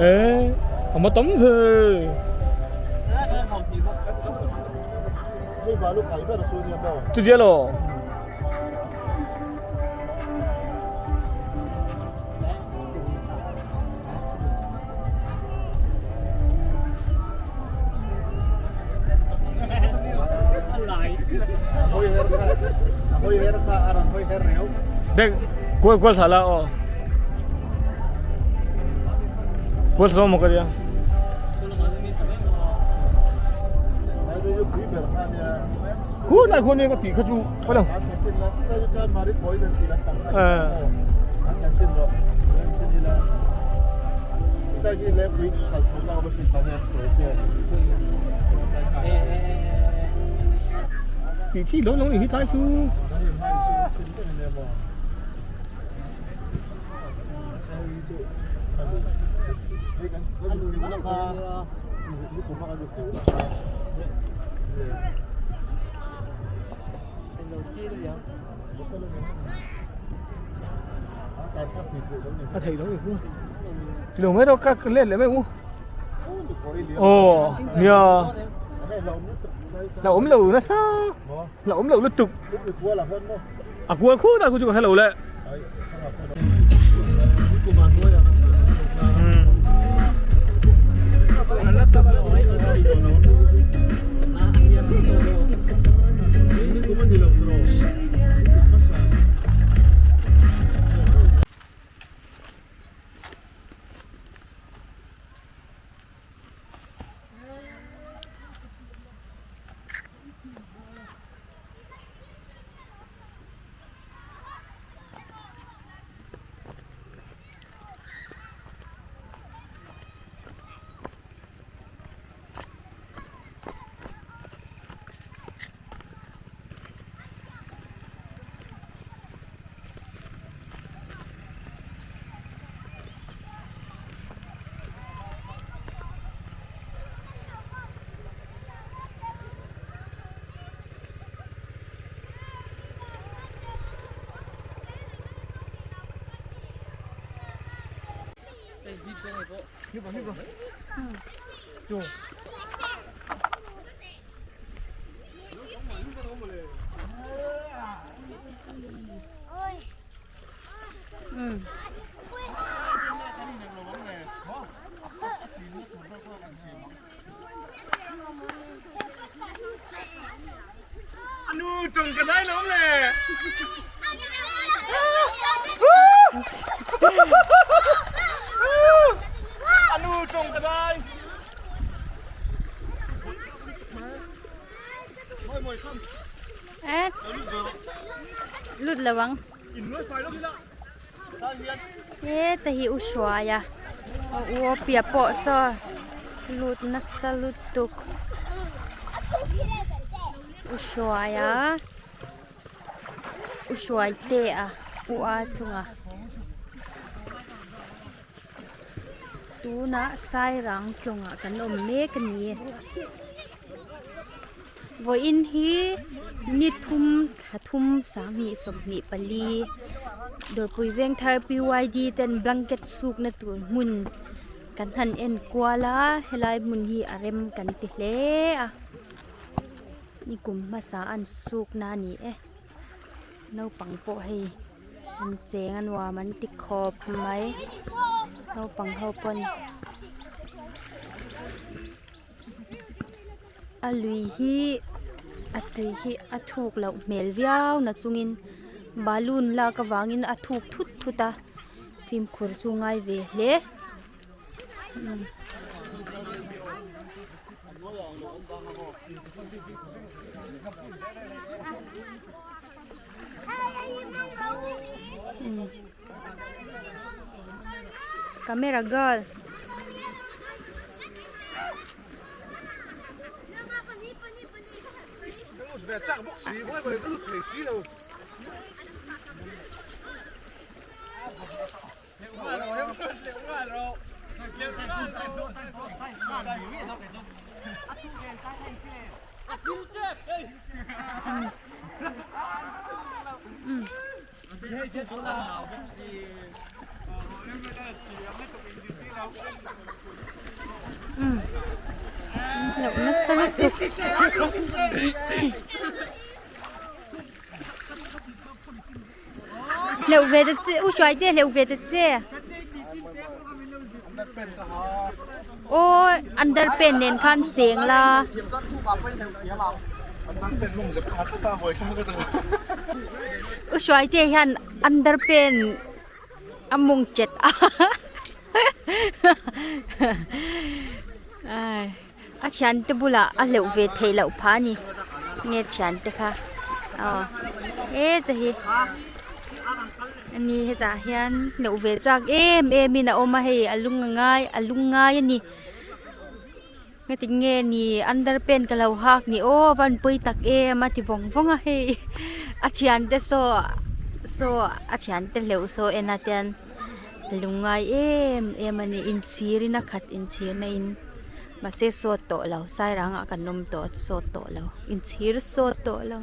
Ê, mà tấm về. Chu dia lo. Dek, kual kual thala aw. Kual thala maw ka tia. Khu lai khuan ka tih kha chu khaw lo. Tih chi lo lo ni hi tlai chu. A thei lo ni khu ti lo mai rawh ka let leh mai ang u aw nia la awm lo nasa la awm lo lutuk a kual khut a khu chu ka hre lo le. Lut lo ang. Heta hi u hruai a u awpia pawh saw lut nasa lutuk u hruai a u hruai te a u a chunga tunah sairang tlawngah kan awm mek a ni. Vawiin hi ni thum thla thum 2024 Dawrpui Vengthar PYD ten blanket sukna tur hmun kan han en kual a helai hmun hi a rem kan ti hle a nikum hmasa an sukna a ni e naupang pawh hei an cheng a nuam an ti khawp mai naupang ho pawn. A lui hi a tui hi a thuk loh hmel viau na chungin balloon lak avangin a thuk thut thut a fimkhur chu ngai ve hle. Camera girl. Umm hlauh nasa lutuk. Hleuh ve ta che u hruai te hleuh ve ta che. Aw underpant nen khan cheng la. U hruai te hian underpant a mawng chet a a thiante bulah a hleuh ve theih loh phah a ni nge thiante kha aw heta hi ani hetah hian hleuh ve chak em em in a awm a hei a lung a ngai a lung ngai a ni heti nge ni underpant ka lo hak ni aw a van pawi tak em a ti vawng vawng a hei a thiante saw saw a thiante hleuh saw en a tian a lungngai em em a ni inchhir in a khat inchhir na in mahse sawt tawh lo sairang ah kan awm tawh sawt tawh lo inchhir sawt tawh lo.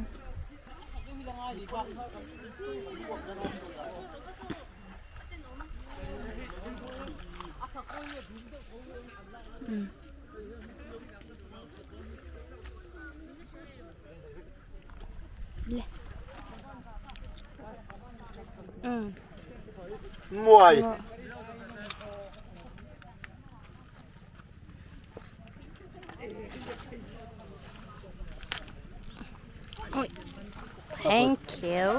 Muai. Ôi. Thank you.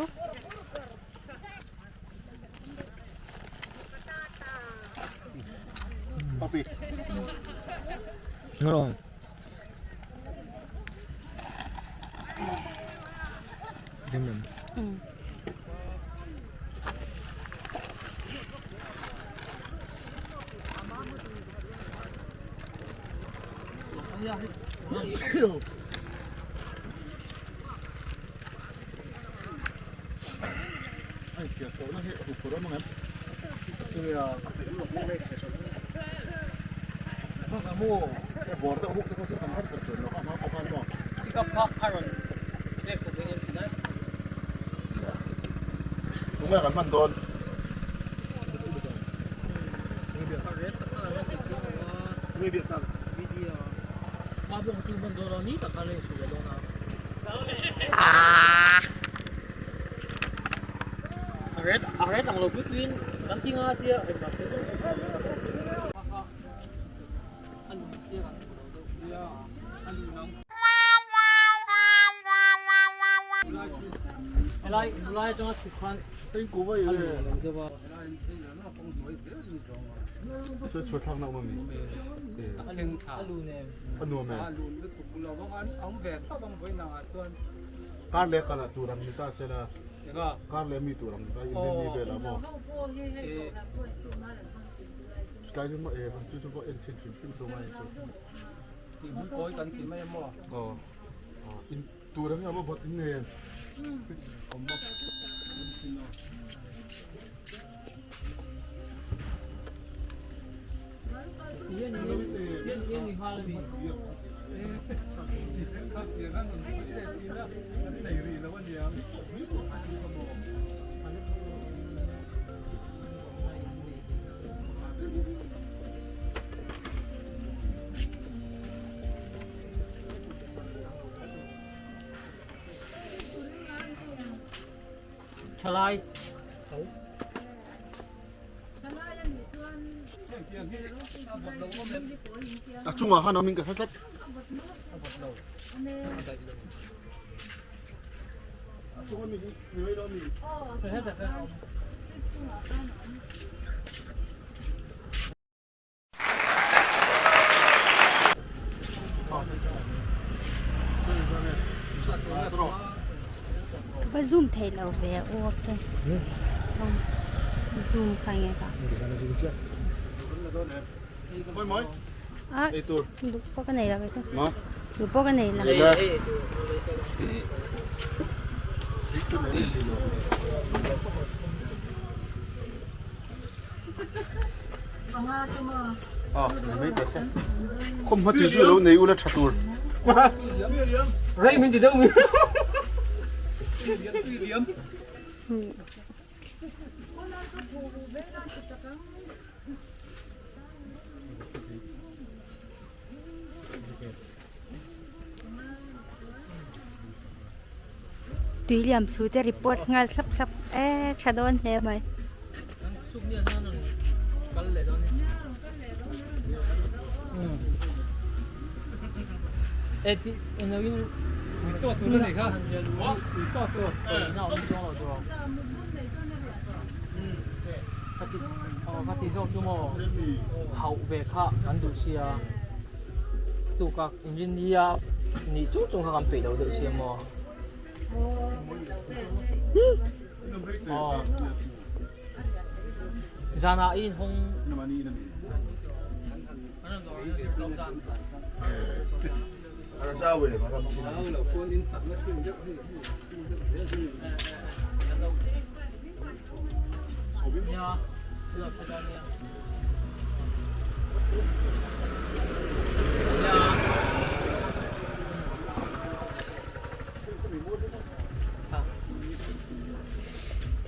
Papi. Ngon. Tunge kan hman dawn? Kar leh kal ah tur ang ni ta sela kar leh mi tur ang ni ta in rin mi vel ah maw tlai chu maw chu chu pawh en chhin hrim hrim chu ngai chu aw in tur ang emaw vawt in nei em awm bawk. Thalai. A chungah khan awmin ka hre tlat. A chunga mi hi ni mai lo mi. Va zoom thei lo ve a u te zoom kha nge ka a duh pawh ka nei lo kei chu duh pawh ka nei lo. Khawm hma tui chu lo nei ula tha tur. Rei min ti deuh mi. Tui liam chu te report nghal thlap thlap e tha dawn hle mai.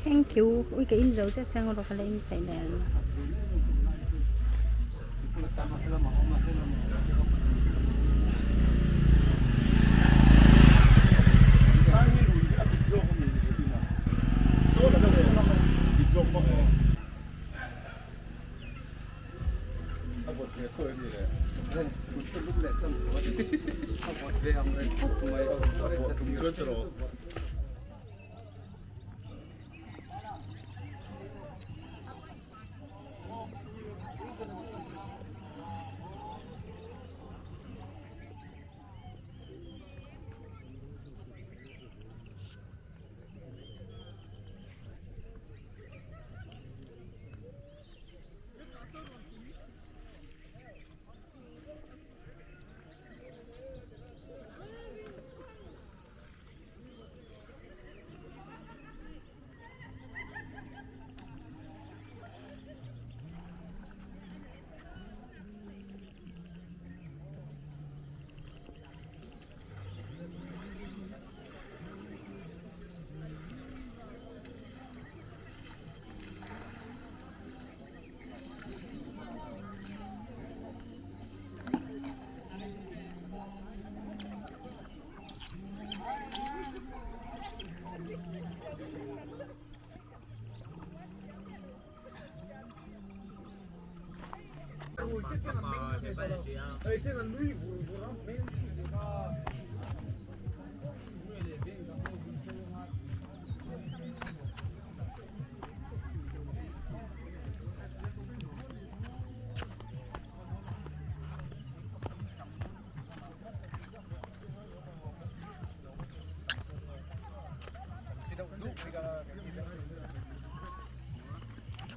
Thank you ui ka in zo chiah chiang erawh ka la in peih leh ang.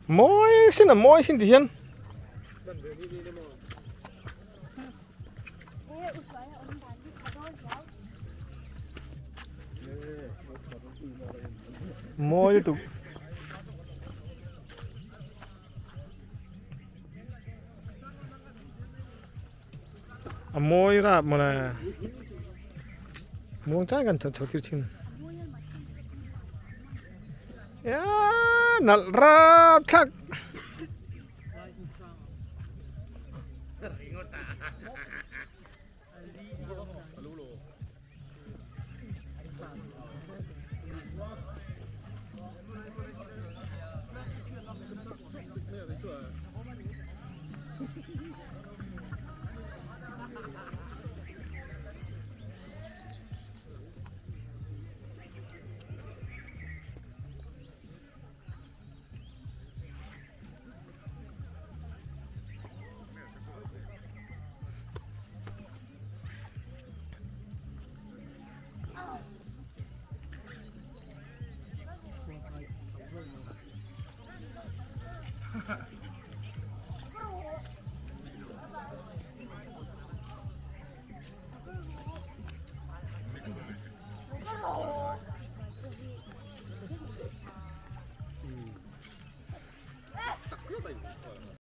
Mawi sin a mawi sin ti hian. Mawi lutuk. A mawi rap mawle. Muang chang kan chho tir thin. Nalh rap thlak.